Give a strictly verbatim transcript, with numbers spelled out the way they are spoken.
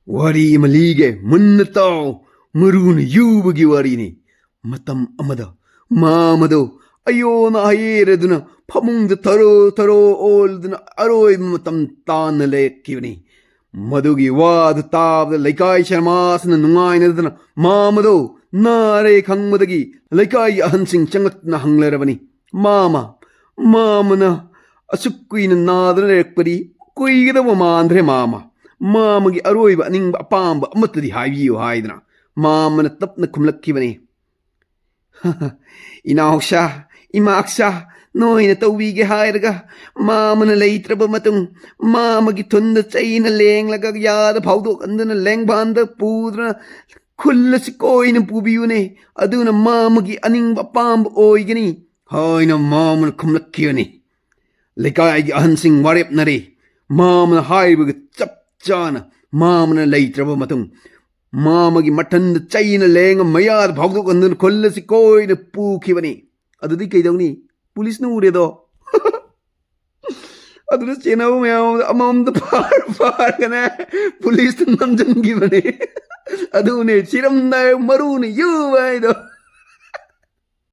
ꯋꯥꯔꯤ ꯑꯃ ꯂꯤꯒꯦ, ꯃꯨꯟꯅ ꯇꯥꯎ꯫ ꯃꯔꯨꯅ ꯌꯨꯕꯒꯤ ꯋꯥꯔꯤꯅꯤ꯫ ꯃꯇꯝ ꯑꯃꯗ ꯃꯥꯃꯗꯣ ꯑꯌꯣꯅ ꯑꯌꯦꯔꯗꯨꯅ ꯐꯃꯨꯡꯗ ꯊꯔꯣ ꯊꯔꯣ ꯑꯣꯜꯗꯨꯅ ꯑꯔꯣꯏꯕ ꯃꯇꯝ ꯇꯥꯟꯅ ꯂꯩꯔꯛꯈꯤꯕꯅꯤ꯫ ꯃꯗꯨꯒꯤ ꯋꯥꯗꯨ ꯇꯥꯕꯗ ꯂꯩꯀꯥꯏ ꯁꯃꯥꯖꯅ ꯅꯨꯡꯉꯥꯏꯅꯗꯅ ꯃꯥꯃꯗꯣ ꯅꯥꯔꯦ ꯈꯪꯕꯗꯒꯤ ꯂꯩꯀꯥꯏꯒꯤ ꯑꯍꯟꯁꯤꯡ ꯆꯪꯂꯛꯇꯨꯅ ꯍꯪꯂꯔꯕꯅꯤ꯫ "ꯃꯥꯃ, ꯃꯥꯃꯅ ꯑꯁꯨꯛ ꯀꯨꯏꯅ ꯅꯥꯗꯨꯅ ꯂꯩꯔꯛꯄꯗꯤ ꯀꯨꯏꯒꯗꯕ ꯃꯥꯟꯗ꯭ꯔꯦ ꯃꯥꯃ꯫ ꯃꯥꯃꯒꯤ ꯑꯔꯣꯏꯕ ꯑꯅꯤꯡꯕ ꯑꯄꯥꯝꯕ ꯑꯃꯠꯇꯗꯤ ꯍꯥꯏꯕꯤꯌꯨ" ꯍꯥꯏꯗꯅ ꯃꯥꯃꯅ ꯇꯞꯅ ꯈꯨꯝꯂꯛꯈꯤꯕꯅꯤ꯫ "ꯏꯅꯥꯎꯁꯥ, ꯏꯃꯥꯛꯁꯥ, ꯅꯣꯏꯅ ꯇꯧꯕꯤꯒꯦ ꯍꯥꯏꯔꯒ ꯃꯥꯃꯅ ꯂꯩꯇ꯭ꯔꯕ ꯃꯇꯨꯡ ꯃꯥꯃꯒꯤ ꯊꯨꯟꯗ ꯆꯩꯅ ꯂꯦꯡꯂꯒ ꯌꯥꯗ ꯐꯥꯎꯗꯣꯛꯍꯟꯗꯨꯅ ꯂꯦꯡꯕꯥꯟꯗ ꯄꯨꯗꯨꯅ ꯈꯨꯜ ꯑꯁꯤ ꯀꯣꯏꯅ ꯄꯨꯕꯤꯌꯨꯅꯦ꯫ ꯑꯗꯨꯅ ꯃꯥꯃꯒꯤ ꯑꯅꯤꯡꯕ ꯑꯄꯥꯝꯕ ꯑꯣꯏꯒꯅꯤ" ꯍꯥꯏꯅ ꯃꯥꯃꯅ ꯈꯨꯝꯂꯛꯈꯤꯕꯅꯤ꯫ ꯂꯩꯀꯥꯏꯒꯤ ꯑꯍꯟꯁꯤꯡ ꯋꯥꯔꯦꯞꯅꯔꯦ꯫ ꯃꯥꯃꯅ ꯍꯥꯏꯔꯤꯕꯒ ꯆꯞ ꯆꯥꯅ ꯃꯥꯃꯅ ꯂꯩꯇ꯭ꯔꯕ ꯃꯇꯨꯡ ꯃꯥꯃꯒꯤ ꯃꯊꯟꯗ ꯆꯩꯅ ꯂꯦꯡꯉ ꯃꯌꯥꯗ ꯐꯥꯎꯗꯣꯛꯍꯟꯗꯨꯅ ꯈꯨꯜ ꯑꯁꯤ ꯀꯣꯏꯅ ꯄꯨꯈꯤꯕꯅꯤ꯫ ꯑꯗꯨꯗꯤ ꯀꯩꯗꯧꯅꯤ? ꯄꯨꯂꯤꯁꯅ ꯎꯔꯦꯗꯣ꯫ ꯑꯗꯨꯅ ꯆꯦꯟꯅꯕ ꯃꯌꯥꯝ ꯑꯃꯗ ꯑꯃꯃꯝꯗ ꯐꯥꯔ ꯐꯥꯔꯒꯅꯦ ꯄꯨꯂꯤꯁꯇ ꯅꯝꯁꯤꯟꯈꯤꯕꯅꯦ꯫ ꯑꯗꯨꯅꯦ ꯁꯤꯔꯝꯗꯥꯏ ꯃꯔꯨꯅ ꯌꯨꯕ ꯍꯥꯏꯗꯣ꯫